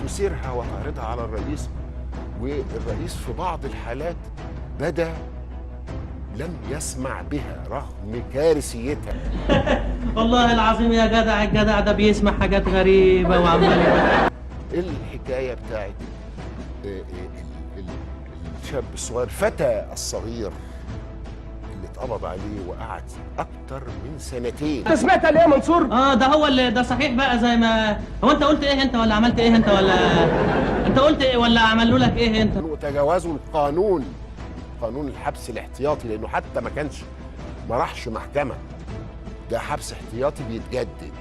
تثيرها وتعرضها على الرئيس، والرئيس في بعض الحالات بدا لم يسمع بها رغم كارثيتها. والله العظيم يا جدع، الجدع ده بيسمع حاجات غريبة وعمال. الحكاية بتاعت الشاب الصغير، فتى الصغير اللي اتقبض عليه وقعد اكتر من سنتين. انت سمعت عليه يا منصور؟ ده هو اللي ده صحيح بقى، زي ما هو. انت قلت ايه انت، ولا عملت ايه انت، ولا انت قلت ايه، ولا عملوا لك ايه انت؟ وتجاوزوا القانون، قانون الحبس الاحتياطي، لانه حتى ما كانش، ما راحش محكمة، ده حبس احتياطي بيتجدد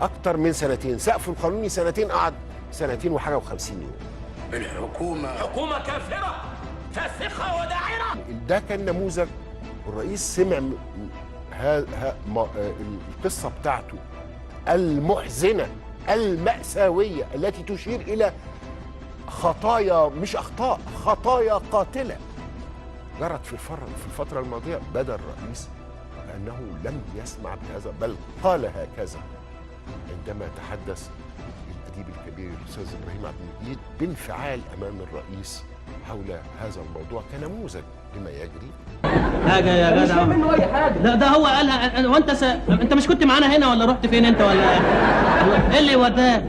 اكتر من سنتين، سقف القانوني سنتين، قعد سنتين وحاجه و50 يوم. الحكومة حكومة كافرة فاسقة وداعرة. ده كان نموذج. والرئيس سمع القصة بتاعته المحزنة المأساوية التي تشير إلى خطايا، مش أخطاء، خطايا قاتلة جرت في الفترة الماضية. بدا الرئيس أنه لم يسمع بهذا، بل قال هكذا عندما تحدث الأديب الكبير الأستاذ إبراهيم عبد المجيد بانفعال أمام الرئيس حول هذا الموضوع كنموذج لما يجري. حاجة يا جدع، مش منه أي حاجة. لا ده هو قالها. وأنت أنت مش كنت معانا هنا، ولا رحت فين أنت، ولا إيه اللي وداك؟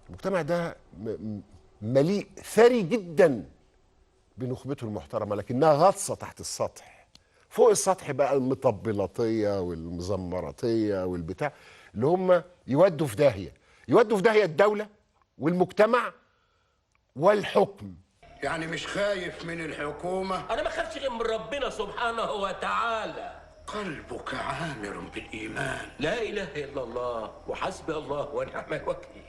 المجتمع ده مليء، ثري جدا بنخبته المحترمة، لكنها غطسة تحت السطح. فوق السطح بقى المطبلاتية والمزمراتية والبتاع اللي هم يودوا في داهية، يودوا في داهية الدولة والمجتمع والحكم. يعني مش خايف من الحكومة؟ أنا ما خافش غير من ربنا سبحانه وتعالى. قلبك عامر بالإيمان. لا إله إلا الله وحسبي الله ونعم الوكيل.